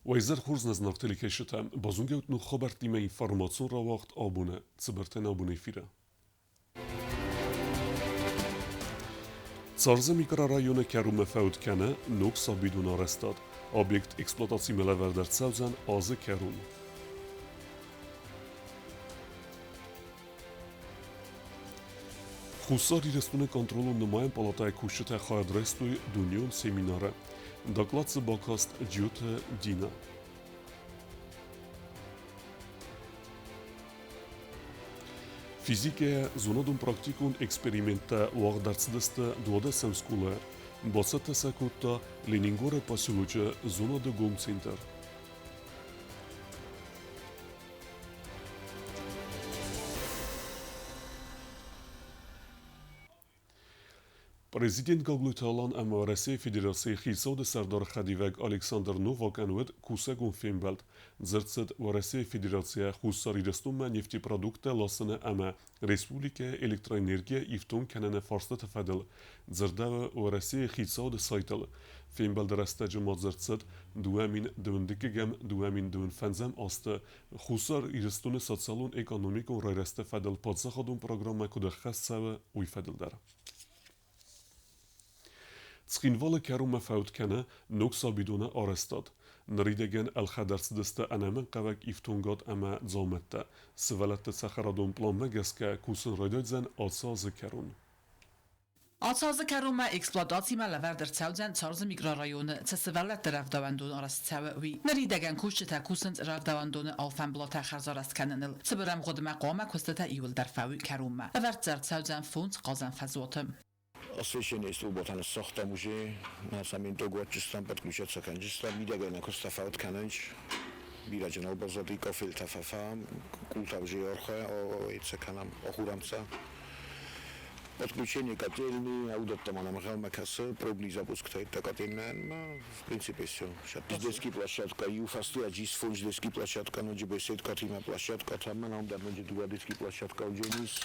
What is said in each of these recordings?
Уӕ изӕр хорз, нӕ зынаргъ телекӕсджытӕ! Базонгӕ ут ног хабӕрттимӕ информацион рауагъд абоны цыбыртӕн абоны эфиры. Царзы микрорайоны кӕронмӕ фӕуд кӕны ног сабидон арӕзтад. Объект эксплуатацимӕ лӕвӕрд ӕрцӕудзӕн азы кӕрон. Хуссар Ирыстоны контролон нымайӕн палатӕйы кусджытӕ хайад райстой дунеон семинары. Доклад дзы бакаст Джиоты Дина. Физикӕйӕ зонадон-практикон эксперименттӕ уагъд ӕрцыдысты дуадӕсӕм скъолайы. Бацӕттӕ сӕ кодта Ленингоры поселочы зонады гом центр. Президент Гаглойты Алан ӕмӕ Уӕрӕсейы Федерацийы Хицауады сӕрдары хӕдивӕг Александр Новакӕн уыд кусӕгон фембӕлд. Дзырд цыд Уӕрӕсейы Федерацийӕ Хуссар Ирыстонмӕ нефтепродукттӕ ласыны ӕмӕ республикӕйы электроэнергийӕ ифтонг кӕныны фарстыты фӕдыл, дзырдӕуы Уӕрӕсейы Хицауады сайтыл. Фембӕлды рӕстӕджы ма дзырд цыд 2012-ӕм 2025 азты Хуссар Ирыстоны социалон-экономикон райрӕзты фӕдыл паддзахадон программӕ куыд ӕххӕст цӕуы, уый фӕдыл дӕр. Цхинвалы кӕронмӕ фӕуд кӕны ног сабидоны арӕзтад. Ныридӕгӕн ӕлхӕд ӕрцыдысты ӕнӕмӕнгхъӕуӕг ифтонгад ӕмӕ дзаумӕттӕ. Сывӕллӕтты цӕхӕрадон пъланмӕ гӕсгӕ кусын райдайдзӕн ацы азы кӕрон. Ацы азы кӕронмӕ эксплуатацимӕ лӕвӕрд ӕрцӕудзӕн Царзы микрорайоны цы сывӕллӕтты рӕвдауӕндон арӕзт цӕуы, уый. Ныридӕгӕн кусджытӕ кусынц рӕвдауӕндоны алфӕмблатӕ хӕрзарӕзт кӕныныл. Цыбыр ӕмгъуыдмӕ хъуамӕ куыстытӕ иууылдӕр фӕуой кӕронмӕ. Ӕвӕрд дзы ӕрцӕудзӕн фондз хъазӕн фӕзуаты. Освещение служботан ссыгътам уже, самим догватчеством подключаться кӕнджыстӕм, мидӕгӕй нӕ куыста фӕуд кӕнынч. Бирӕ нал баззади кафелтӕ фӕфӕм, къултӕ уже ӕрхуы ӕцӕ кӕнӕм, ахурамца. Подключение котельни, уыдӕттӕ ма нӕм ӕнхъӕлмӕ кӕсы, пробный запуск та котельная, в принципе все. Сейчас детский площадка, иу фӕстиа джис фондз детский площадка, ноджы беседкатимӕ площадка, там мӕн дӕр ноджы дыууӕ детский площадка уыдзӕнис.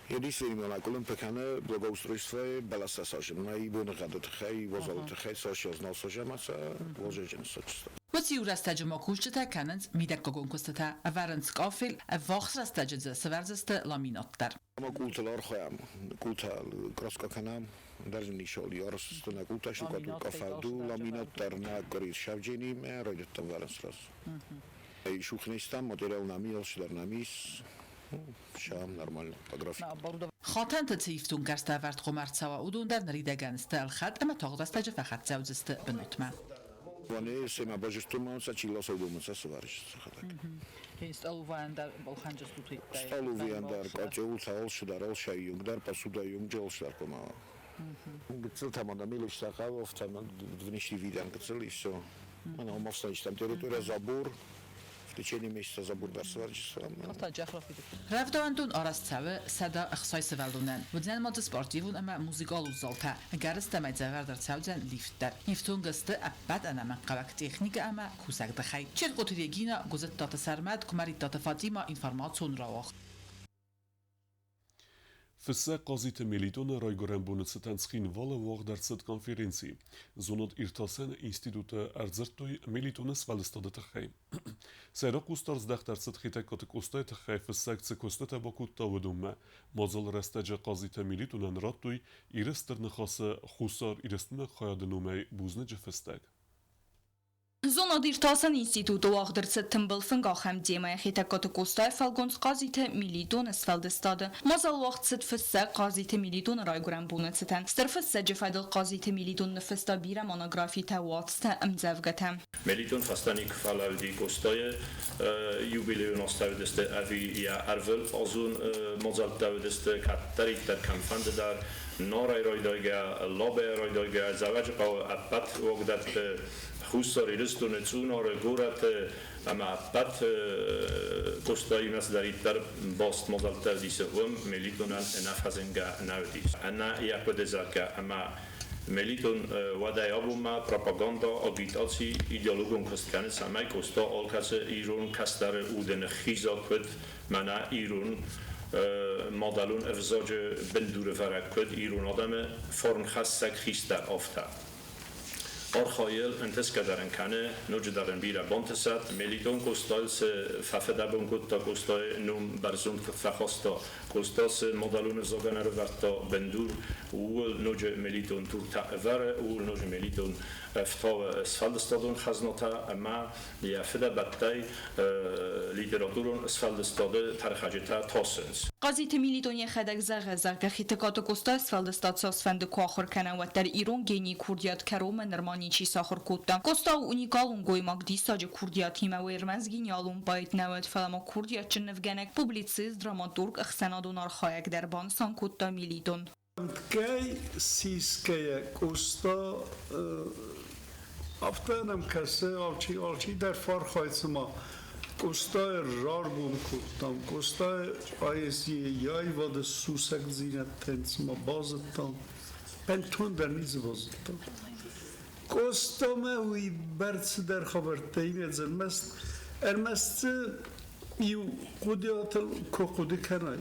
Единственное, къуылымпы кӕны благоустройствойы бӕлӕстӕ сажын. Нӕ боныгъӕды тыххӕй, уазалы тыххӕй цас нал сажӕм, ацы уазӕджы сачыста. Уыцы иу рӕстӕджы ма кусджытӕ кӕнынц мидӕггагон куыстытӕ, ӕвӕрынц кафель, ӕввахс рӕстӕджы дзы сӕвӕрдзысты ламинат дӕр. Ама къултыл архайӕм, къултӕ краска кӕнӕм, дӕр нишоли арӕзтысты нӕ къултӕ штукатурка фӕду, ламинат дӕр нӕ къуыри сӕвдженимӕ райдыдтам вӕрын сразу. Шухнестам материал нӕм ис, алчидӕр нӕм ис. Все нормально, по графику. Хатӕнты цы ифтонггӕрзтӕ ӕвӕрд хъуамӕ ӕрцӕуа, уыдон дӕр ныридӕгӕн сты ӕлхӕд ӕмӕ тагъд рӕстӕджы фӕхӕццӕ уыдзысты бынатмӕ. Ване сема бажестуманца чила сойдуманца сваришься хадак. Столовая дар балханджастут. Столовая дар, котел, алшдар, алшайюнг дар, посуда юнг, алшдар комава. Гыццыл там она милиш сахавов, там внешний вид гыццыл и все. Она умовсанч там территория забор, в течение месяца забор дар сварчится. Рӕвдауӕндон арӕзт цӕуы 160 сывӕллонӕн. Уыдзӕн ма дзы спортивон ӕмӕ музыкалон залтӕ. Ӕгӕрыстӕмӕй дзӕвӕрд ӕрцӕудзӕн лифт дӕр. Ифтонг сты ӕппӕт ӕнӕмӕнгхъӕуӕг техникӕ ӕмӕ кусӕгдыхӕй. Чертхъоты Регина, Гуызыттаты Сӕрмӕт, Куымӕридтаты Фатима, информацион рауагъд. Фыссӕг Хъазиты Мелитоны райгуырӕн боны цытӕн Цхинвалы уагъд ӕрцыд конференци. Зонад-иртасӕн институты ӕрдзырдтой Мелитоны сфӕлдыстады тыххӕй. Сӕйраг хъусдард здӕхт ӕрцыд Хетӕгкаты Къостайы тыххӕй фыссӕг цы куыстытӕ бакодта, уыдонмӕ. Мадзалы рӕстӕджы Хъазиты Мелитонӕн радтой Иры Стыр Ныхасы Хуссар Ирыстонаг хайады номӕй бузныджы фыстӕг. Зонад-иртасӕн институты уагъд ӕрцыд тымбыл фынг ахӕм темӕйӕ Хетӕгкаты Къостайы фӕлгонц Хъазиты Мелитоны сфӕлдыстады. Мадзал уагъд цыд фыссӕг Хъазиты Мелитоны райгуырӕн боны цытӕн. Стыр фыссӕджы фӕдыл Хъазиты Мелитон ныффыста бирӕ монографитӕ, уацтӕ, ӕмдзӕвгӕтӕ. Мелитон фӕстӕ никуы фӕлӕууыди Къостайы юбилейон азтӕ уыдысты ӕви йӕ ӕрвылазон мадзӕлттӕ уыдысты кӕддӕриддӕр кӕмфӕнды дӕр Нарӕй райдайгӕ, Лабӕйӕ райдайгӕ, Дзӕуӕджыхъӕуы ӕппӕт уагдӕтты, Хуссар Ирыстоны, Цъунары, горӕты ӕмӕ ӕппӕт Къостаимӕ цыдӕриддӕр баст мадзӕлттӕ уыдис, уым Мелитонӕн ӕнӕфӕзынгӕ нӕ уыдис. Ӕнӕ йӕ хъуыды зӕгъгӕ, ӕмӕ Мелитон уӕдӕй абонмӕ пропаганда, агитаци, идеологон куыст кӕны, цӕмӕй Къоста алкӕцы ирон кӕстӕры уды ныххиза куыд мӕнӕ ирон мадӕлон ӕвзаджы бындурӕвӕрӕг, куыд ирон адӕмы фарнхӕссӕг хистӕр, афтӕ. Архайыл ӕнтысгӕ дӕр ын кӕны, ноджыдӕр ын бирӕ бантысӕд. Мелитон Къостайыл цы фӕфыдӕбон кодта, Къостайы ном бӕрзонд куыд фӕхаста, Къоста цы мадӕлон ӕвзагӕн ӕрӕвӕрдта бындур, ууыл ноджы Мелитон туртӕ ӕвӕры, ууыл ноджы Мелитон ӕфтауы сфӕлдыстадон хӕзнатӕ ӕмӕ йӕ фыдӕбӕттӕй литературон сфӕлдыстады тӕрхӕджытӕ тасынц. Хъазиты Мелитон йӕхӕдӕг зӕгъы, зӕгъгӕ, Хетӕгкаты Къостайы сфӕлдыстад цасфӕнды куы ахуыр кӕна, уӕддӕр ирон генийы курдиат кӕронмӕ нырма ничи сахуыр кодта. Къоста у уникалон гоймаг, диссаджы курдиатимӕ, уый ӕрмӕст гениалон поэт нӕ уыд, фӕлӕ ма курдиатджын нывгӕнӕг, публицист, драматург, ӕхсӕнадон архайӕг дӕр, банысан кодта Мелитон. Ӕмткӕй сисгӕйӕ Къоста афтӕ нӕм кӕсы, алчи, алчидӕр фархайы цыма Къостайы раргом кодтам, Къостайы поэзийы йӕ аивады сусӕгдзинӕдтӕн цыма базыдтам, бынтондӕр ницы базыдтам. Къостамӕ уый бӕрц цыдӕр хабӕрттӕ имӕ ӕрмӕст, ӕрмӕст дзы иу хъуыдыйатыл куы хъуыды кӕнай,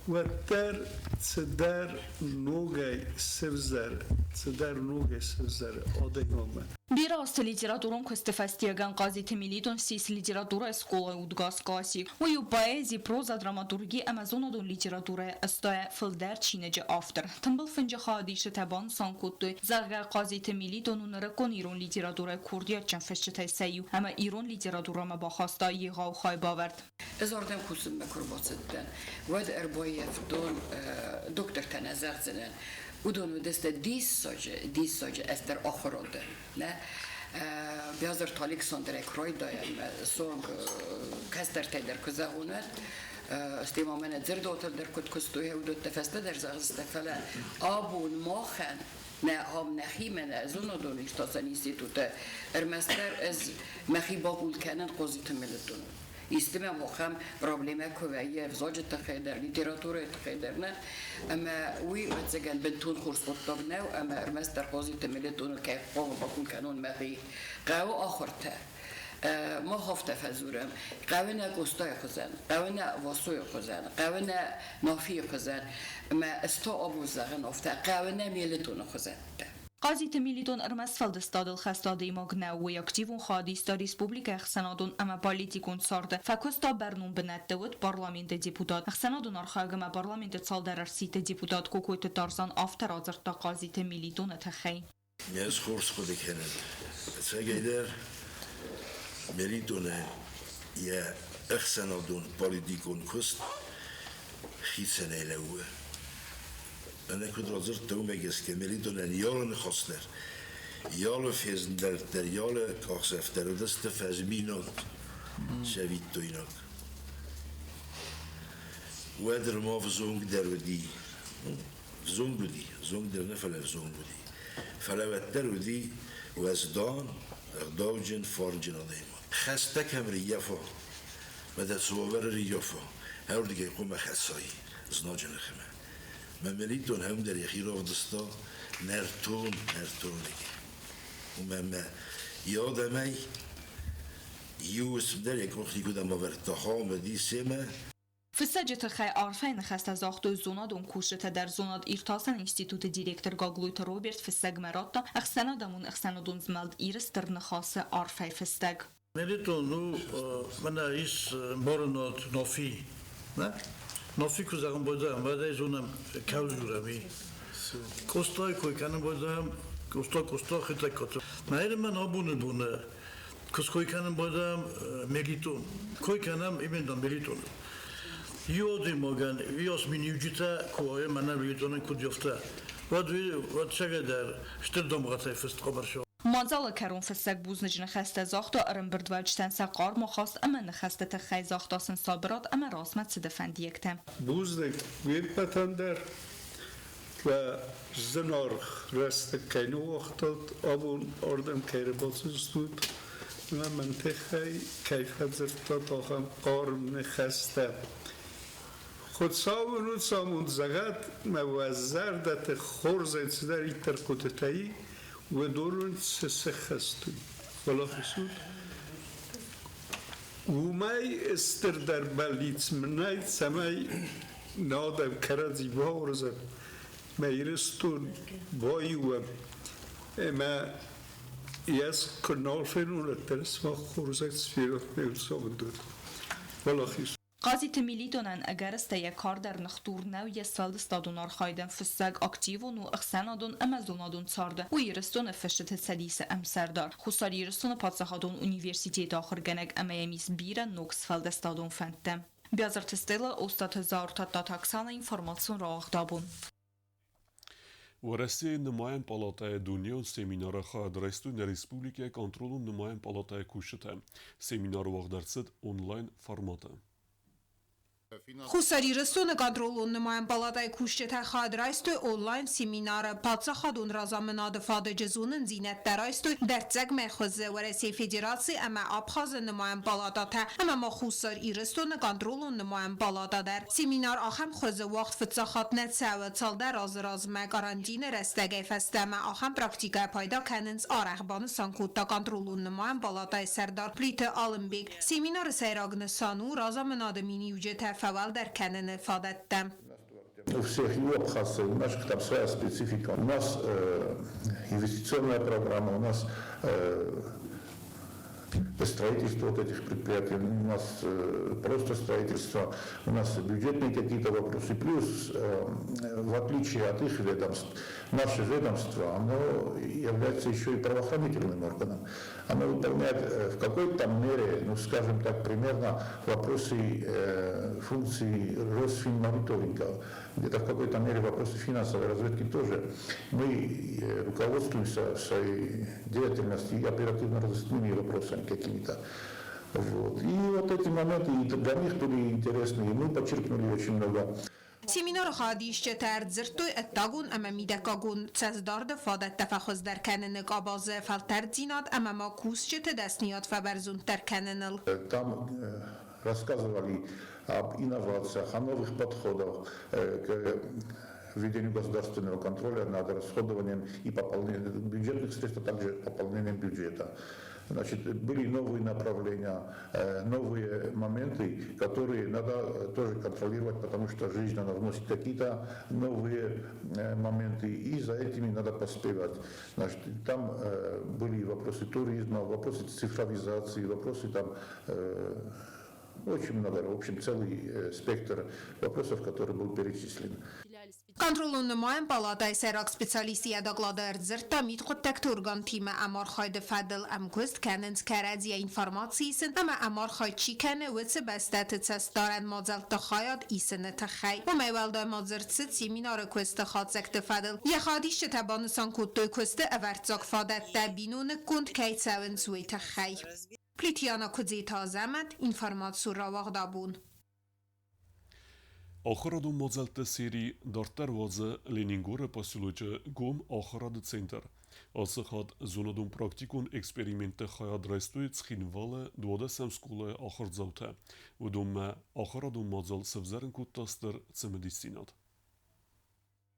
уӕддӕр цыдӕр ногӕй сӕвзӕры, цыдӕр ногӕй сӕвзӕры адӕймагмӕ. Бирӕ азты литературон куысты фӕстиуӕгӕн Хъазиты Мелитон ссис литературӕйы скъолайы удгас классик. Уый у поэзи, проза, драматурги ӕмӕ зонадон литературӕйы ӕстайӕ фылдӕр чиныджы автор. Тымбыл фынджы хайадисджытӕ банысан кодтой, зӕгъгӕ, Хъазиты Мелитон у нырыккон ирон литературӕйы курдиатджын фысджытӕй сӕ иу ӕмӕ ирон литературӕмӕ бахаста егъау хайбавӕрд. Ӕз ардӕм кусынмӕ куы рбацыдтӕн, уӕд ӕрбаййӕфтон доктортӕ нӕ зӕгъдзынӕн. Уыдон уыдысты диссаджы, диссаджы ӕстыр ахуырады. Нӕ Биазырты Александрӕй куы райдайӕм, суанг кӕстӕртӕй дӕр куы зӕгъон, уӕд стӕй ма мӕнӕ дзырдуатыл дӕр куыд куыстой, уыдӕттӕ фӕстӕдӕр зӕгъдзысты, фӕлӕ абон махӕн нӕ ам нӕхимӕ нӕ зонадон иртасӕн институты ӕрмӕстдӕр ӕз мӕхи бакъул кӕнын Хъозиты Мелитон. Исты мӕм ахӕм проблемӕ куы вӕййы ӕвзаджы тыххӕй дӕр, литературӕйы тыххӕй дӕр нӕ, ӕмӕ уый, ӕвӕццӕгӕн, бынтон хорз хъуыддаг нӕу, ӕмӕ ӕрмӕстдӕр Хъозиты Мелитоныл кӕй хъуамӕ бакъул кӕнон мӕхи. Хъӕуы ахуыртӕ. Мах афтӕ фӕдзурӕм, хъӕуы нӕ Къостайы хуызӕн, хъӕуы нӕ Васойы хуызӕн, хъӕуы нӕ Нафийы хуызӕн, ӕмӕ ӕз та абон зӕгъын афтӕ, хъӕуы нӕ Мелитоны хуызӕттӕ. Хъазиты Мелитон ӕрмӕст сфӕлдыстадыл хӕст адӕймаг нӕу, уый активон хайад иста республикӕйы ӕхсӕнадон ӕмӕ политикон царды, фӕкуыста бӕрнон бынӕтты, уыд парламенты депутат. Ӕхсӕнадон архайӕг ӕмӕ парламенты цалдӕр ӕрсидты депутат Кокойты Тарзан афтӕ радзырдта Хъазиты Мелитоны тыххӕй. Ӕз хорз хъуыды кӕнын. Ӕцӕгӕйдӕр Мелитонӕн йӕ ӕхсӕнадон политикон куыст хицӕнӕй лӕууы. Ӕнӕ куыд радзырдта, уымӕ гӕсгӕ Мелитонӕн йӕ алы ныхас дӕр, йӕ алы фезмӕлд дӕр, йӕ алы къахдзӕф дӕр уыдысты фӕзминаг, цӕвиттойнаг. Уӕд ма взонг дӕр уыди. Взонг уыди, взонг дӕр нӕ, фӕлӕ взонг уыди. Фӕлӕ уӕддӕр уыди уӕздан, ӕгъдауджын, фӕрнджын адӕймаг. Хӕстӕ кӕм рыййафа, мӕ цы уавӕры рыййафа, ӕрдыгӕй хъуамӕ хӕцай знаджы ныхмӕ. Мӕ Мелитон ӕм дӕр йӕхи равдыста нӕртон, нӕртонӕй. Уымӕ мӕ йӕ адӕмӕй иу уысм дӕр йӕ къух никуыдӕм авӕрдта, хауы уыди семӕ. Фыссӕджы тыххӕй арфӕйы ныхӕстӕ загътой зонадон кусджытӕ дӕр. Зонад-иртасӕн институты директор Гаглойты Роберт фыссӕгмӕ радта ӕхсӕнадӕмон ӕхсӕнадон змӕлд Иры Стыр Ныхасы арфӕйы фыстӕг. Мелитон у, мӕнӕ ис ӕмбарынад Нафи. Нӕ? Нафи куы зӕгъын байдайӕм, уӕд ӕй зонӕм, кӕуыл дзурӕм, и. Къостайы кой кӕнын байдайӕм, Къоста, Къоста, Хетӕгкаты. Мӕ мӕн абоны боны куы ской кӕнын байдайӕм Мелитон. Кой кӕнӕм именно Мелитон. Иу адӕймагӕн уыйас миниуджытӕ куы уайы, мӕнӕ Мелитонӕн куыд афтӕ, уӕд уый, уӕд сӕгӕдӕр стыр дамгъӕтӕй фыст хъӕбӕр Мадзалы кӕрон фыссӕг бузныджы ныхӕстӕ загъта ӕрӕмбырдуӕвджытӕн сӕ хъарм ахаст ӕмӕ ныхӕсты тыххӕй, загъта сын сабырад ӕмӕ размӕ цыды фӕндиӕгтӕ. Бузныг уе ппӕтӕн дӕр, уӕ зынаргъ рӕстӕг кӕй ныууагътат, абон ардӕм кӕй ӕрбацыдыстут, ӕмӕ мӕн тыххӕй кӕй фӕдзырдтат ахӕм хъарм ныхӕстӕ. Хуыцау уын уыцы зӕгъӕд, мӕ уӕ зӕрдӕты хорзӕй цыдӕриддӕр хъуыдытӕ и, уыдон уын цы сыххӕст уый. Фӕлӕ хуысут, уымӕй стырдӕр бӕллиц мын нӕй, цӕмӕй нӕ адӕм кӕрӕдзи бауырзӕм, мӕ Ирыстон баиу уӕм ӕмӕ. Ӕз куы нал фенон, уӕддӕр сымах хорзӕй сферох не рцӕуындут. Уӕлахиз. Хъазиты Мелитонӕн ӕгӕрыстӕй йӕ кар дӕр ныхдур нӕу йе сфӕлдыстадон архайдӕн. Фыссӕг активон у ӕхсӕнадон ӕмӕ зонадон царды. У Ирыстоны Фысджыты цӕдисы ӕмсӕрдар, Хуссар Ирыстоны паддзахадон университеты ахуыргӕнӕг ӕмӕ йӕм ис бирӕ ног сфӕлдыстадон фӕндтӕ. Биазырты Стеллӕ, Остъаты Зауыр, Тадтаты Оксана, информацион рауагъд абон. Уӕрӕсейы нымайӕн палатӕйы дунеон семинары хайад райстой нӕ республикӕйы контролон нымайӕн палатӕйы кусджытӕ. Семинар уагъд ӕрцыд онлайн форматы. Хуссар Ирыстоны контролон нымайӕн палатӕйы кусджытӕ хайад райстой онлайн-семинары. Паддзахадон разамынады фадыджы зонындзинӕдтӕ райстой дӕрддзӕгмӕ хуызы Уӕрӕсейы Федераци ӕмӕ Абхазы нымайӕн палататӕ ӕмӕ ма Хуссар Ирыстоны контролон нымайӕн палата дӕр. Семинар ахӕм хуызы уагъд фыццаг хатт нӕ цӕуы. Цалдӕр азы размӕ карантины рӕстӕгӕй фӕстӕмӕ ахӕм практикӕйӕ пайда кӕнынц арӕх, банысан кодта контролон нымайӕн палатӕйы сӕрдар Плиты Алымбег. Семинары сӕйраг нысан у разамынады миниуджытӕ фӕуӕлдӕр кӕныны фадӕттӕ. У всех и у абхазцев, у наших там своя специфика. У нас инвестиционная программа, у нас строительство вот этих предприятий, у нас просто строительство, у нас бюджетные какие-то вопросы. Плюс, в отличие от их ведомств, наше ведомство, оно является еще и правоохранительным органом. Оно выполняет в какой-то мере, ну скажем так, примерно вопросы функции Росфинмониторинга, где-то в какой-то мере вопросы финансовой разведки тоже. Мы руководствуемся в своей деятельности и оперативно-розыскными вопросами какими-то. Вот. И вот эти моменты и для них были интересны, и мы почерпнули очень много. Семинары хайадисджытӕ ӕрдзырдтой ӕддагон ӕмӕ мидӕггагон цӕстдарды фадӕттӕ фӕхуыздӕр кӕныны къабазы фӕлтӕрддзинад ӕмӕ ма кусджыты дӕсныйад фӕбӕрзонддӕр кӕныныл. Там рассказывали об инновациях, о новых подходах к ведению государственного контроля над расходованием и пополнением бюджетных средств, а также пополнением бюджета. Значит, были новые направления, новые моменты, которые надо тоже контролировать, потому что жизнь, она вносит какие-то новые моменты, и за этими надо поспевать. Значит, там были вопросы туризма, вопросы цифровизации, вопросы там очень много, в общем, целый спектр вопросов, который был перечислен. Контролон нымайӕн палатӕйы сӕйраг специалист йӕ доклады ӕрдзырдта мидхъуыддӕгты органтимӕ ӕмархайды фӕдыл ӕмгуыст кӕнынц кӕрӕдзийӕ информаци исын ӕмӕ ӕмархайд чи кӕны, уыцы бӕстӕты цӕстдарӕн мадзӕлтты хайад исыны тыххӕй. Уымӕй уӕлдай ма дзырд цыд семинары куысты хатдзӕгты фӕдыл. Йӕ хайадисджытӕ банысан кодтой куысты ӕвӕрццаг фадӕттӕ биноныггонд кӕй цӕуынц, уый тыххӕй. Плитиана Куыдзеты Азӕмӕт, информацион рауагъд абон. Ахуырадон мадзӕлтты сери дарддӕр уадзы Ленингоры поселочы гом ахуырады центр. Ацы хатт зонадон-практикон экспериментты хайад райстой Цхинвалы 12-ӕм скъолайы ахуырдзаутӕ. Уыдонмӕ ахуырадон мадзал сӕвзӕрын кодта стыр цымыдисдзинад.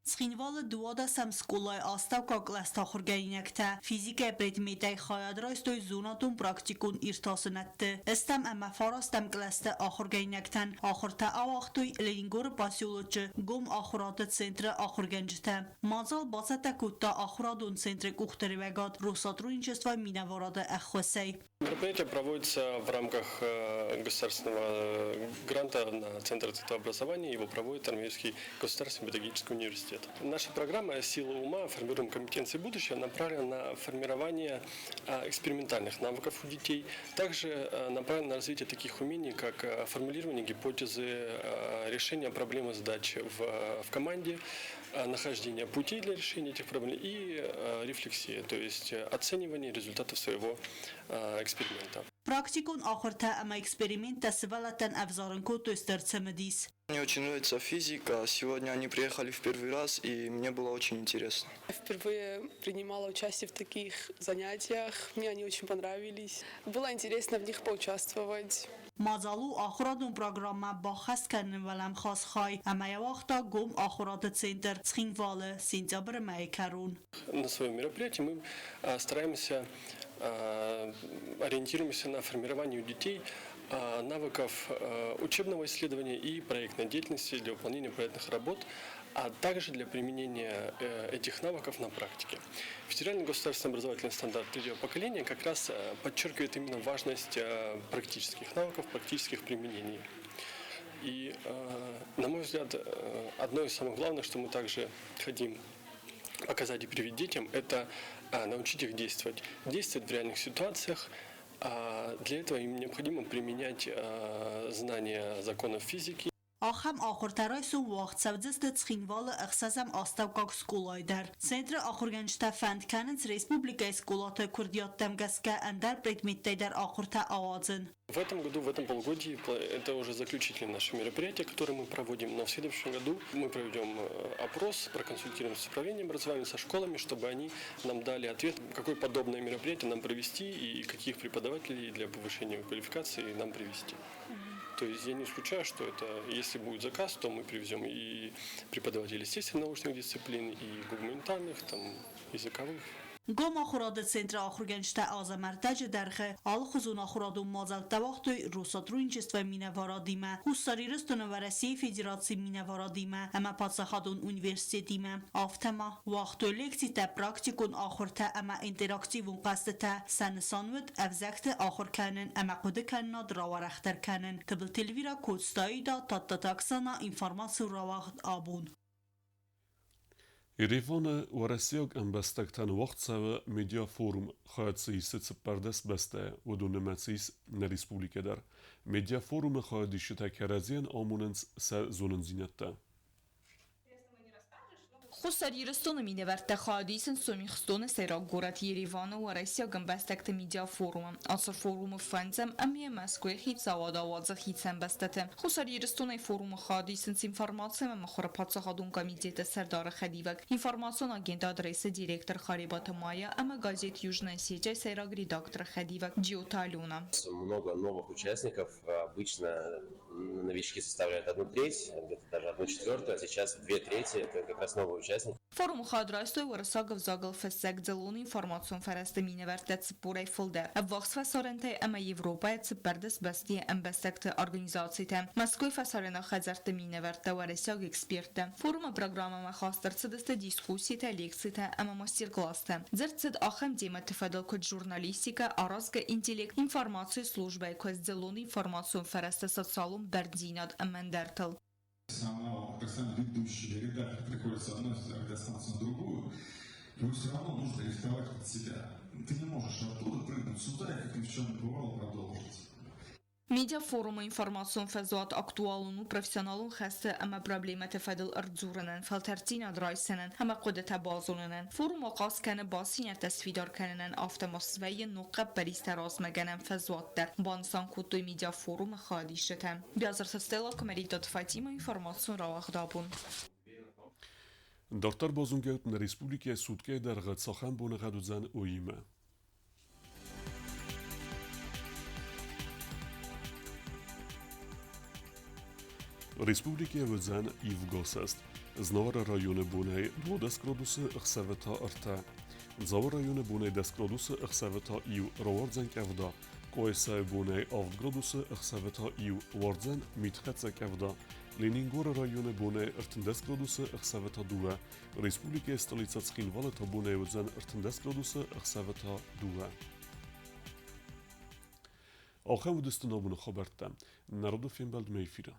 Цхинвалы 12-ӕм скъолайы астӕуккаг кълӕсты ахуыргӕнинӕгтӕ физикӕйы предметӕй хайад райстой зонадон-практикон иртасынӕдты. Ӕстӕм ӕмӕ фарастӕм кълӕсты ахуыргӕнинӕгтӕн ахуыртӕ ауагътой Ленингоры поселочы гом ахуырады центры ахуыргӕнджытӕ. Мадзал бацӕттӕ кодта ахуырадон центры къухдариуӕгад Россотрудничество минӕварады ӕххуысӕй. Мероприятие проводится в рамках государственного гранта на Центр развития образования. Его проводит Армейский государственный педагогический университет. Наша программа «Сила ума. Формируем компетенции будущего» направлена на формирование экспериментальных навыков у детей. Также направлена на развитие таких умений, как формулирование гипотезы, решение проблемы задач в команде, нахождение путей для решения этих проблем и рефлексия, то есть оценивание результатов своего эксперимента. Практикон ахуыртӕ ӕмӕ эксперименттӕ сывӕллӕттӕн ӕвзарын кодтой стыр цымыдис. Мне очень нравится физика. Сегодня они приехали в первый раз, и мне было очень интересно. Впервые принимала участие в таких занятиях. Мне они очень понравились. Было интересно в них поучаствовать. Мадзал у ахуырадон программӕ баххӕст кӕныны уӕлӕмхас хай ӕмӕ йӕ уагъта гом ахуырады центр Цхинвалы сентябры мӕйы кӕрон. На своем мероприятии мы стараемся, ориентируемся на формирование у детей навыков учебного исследования и проектной деятельности для выполнения проектных работ. а также для применения этих навыков на практике. Федеральный государственный образовательный стандарт третьего поколения как раз подчеркивает именно важность практических навыков, практических применений. И, на мой взгляд, одно из самых главных, что мы также хотим показать и привить детям, это научить их действовать. Действовать в реальных ситуациях. А для этого им необходимо применять знания законов физики. Ахӕм ахуыртӕ райсом уагъд цӕудзысты Цхинвалы ӕхсӕзӕм астӕуккаг скъолайы дӕр. Центры ахуыргӕнджытӕ фӕнд кӕнынц республикӕйы скъолаты куырдиӕттӕм гӕсгӕ ӕндӕр предметтӕй дӕр ахуыртӕ ауадзын. В этом году, в этом полугодии, это уже заключительное наше мероприятие, которое мы проводим, но в следующем году мы проведем опрос, проконсультируемся с управлением образования, со школами, чтобы они нам дали ответ, какое подобное мероприятие нам провести и каких преподавателей для повышения квалификации нам привести. То есть я не исключаю, что это, если будет заказ, то мы привезем и преподавателей естественно-научных дисциплин, и гуманитарных, там, языковых. Гом ахуырады центры ахуыргӕнджытӕ азӕм ӕрдӕджы дӕргъы алыхуызон ахуырадон мадзӕлттӕ уагътой Россотрудничествойы минӕварадимӕ, Хуссар Ирыстоны Уӕрӕсейы Федерацийы минӕварадимӕ ӕмӕ паддзахадон университетимӕ. Афтӕ ма уагътой лекцитӕ, практикон ахуыртӕ ӕмӕ интерактивон хъӕзтытӕ. Сӕ нысан уыд ӕвзӕгты ахуыр кӕнын ӕмӕ хъуыдыкӕнынад рауӕрӕхдӕр кӕнын. Тыбылты Эльвира, Коцты Аида, Тадтаты Оксана, информацион рауагъд Абон. Ереваны уӕрӕсейаг ӕмбӕстӕгтӕн уагъд цӕуы медиафорум, хайад дзы исы 14 бӕстӕйӕ, уыдон нымӕцы ис нӕ республикӕ дӕр. Медиафорумы хайадисджытӕ кӕрӕдзийӕн амонынц сӕ зонындзинӕдтӕ. Хуссар Ирыстоны минӕвӕрттӕ хайад исынц Сомихстоны сӕйраг горӕт Ереваны уӕрӕсейаг ӕмбӕстӕгты медиафорумы. Ацы форумы фӕндзӕм ӕмӕ Мӕскуыйы хицауад ауадзы хицӕн бӕстӕты. Хуссар Ирыстонӕй форумы хайад исынц информаци ӕмӕ мыхуыры паддзахадон комитеты сӕрдары хӕдивӕг, информацион агентад РЭС-ы директор Харебаты Майя ӕмӕ газет Южная Осетия сӕйраг редакторы хӕдивӕг Джиоты Алена. Много новых участников. Обычно новички составляют 1/3, где-то даже 1/4, а сейчас 2/3 это как раз новые участники. Форумы хайад райстой уырыссаг ӕвзагыл фыссӕг дзыллон информацион фӕрӕзты минӕвӕрттӕ 40-ӕй фылдӕр. Ӕввахс фӕсарӕнтӕй ӕмӕ Европӕйӕ 14 бӕстӕйы ӕмбӕстӕгты организацитӕ, Мӕскуыйы фӕсарӕйнаг хӕдзӕртты минӕвӕрттӕ, уӕрӕсейаг эксперттӕ. Форумы программӕмӕ хаст ӕрцыдысты дискусситӕ, лекцитӕ ӕмӕ мастер-класстӕ. Дзырд цыд ахӕм темӕты фӕдыл, куыд журналистикӕ, аразгӕ интеллект, информацийы службӕйы куыст, дзыллон информацион фӕрӕзты социалон бӕрндзинад ӕмӕ ӕндӕртыл. Профессионал, профессиональный ведущий, редактор приходит с одной радиостанции на другую, его все равно нужно рихтовать под себя. Ты не можешь оттуда прыгнуть сюда и, как ни в чем не бывало, продолжить. Медиафорумы информацион фӕзуат актуалон у профессионалон хӕсты ӕмӕ проблемӕты фӕдыл ӕрдзурынӕн, фӕлтӕрддзинад райсынӕн ӕмӕ хъуыдытӕ базонынӕн. Форум ахъаз кӕны бастдзинӕдтӕ сфидар кӕнынӕн, афтӕ ма свӕййы ног хъӕппӕристӕ размӕгӕнӕн фӕзуат дӕр, банысан кодтой медиафорумы хайадисджытӕ. Биазырты Стелла, Куымӕридтаты Фатимӕ, информацион рауагъд Абон. Дарддӕр базонгӕ ут нӕ республикӕйы суткӕйы дӕргъы цахӕм боныгъӕд уыдзӕн, уыимӕ. Республикӕйы уыдзӕн ивгӕсӕст. Знауыры районы бонӕй 12 градусы, ӕхсӕвы та 3. Дзауы районы бонӕй 10 градусы, ӕхсӕвы та 1, рауардзӕн къӕвда. Къуайсайы бонӕй 7 градусы, ӕхсӕвы та 1, уардзӕн митхӕццӕ къӕвда. Ленингоры районы бонӕй 13 градусы, ӕхсӕвы та 2. Республикӕйы столицӕ Цхинвалы та бонӕй уыдзӕн 13 градусы, ӕхсӕвы та 2. Ахӕм уыдысты нӕ абоны хабӕрттӕ. Народы фембӕлдмӕ эфиры.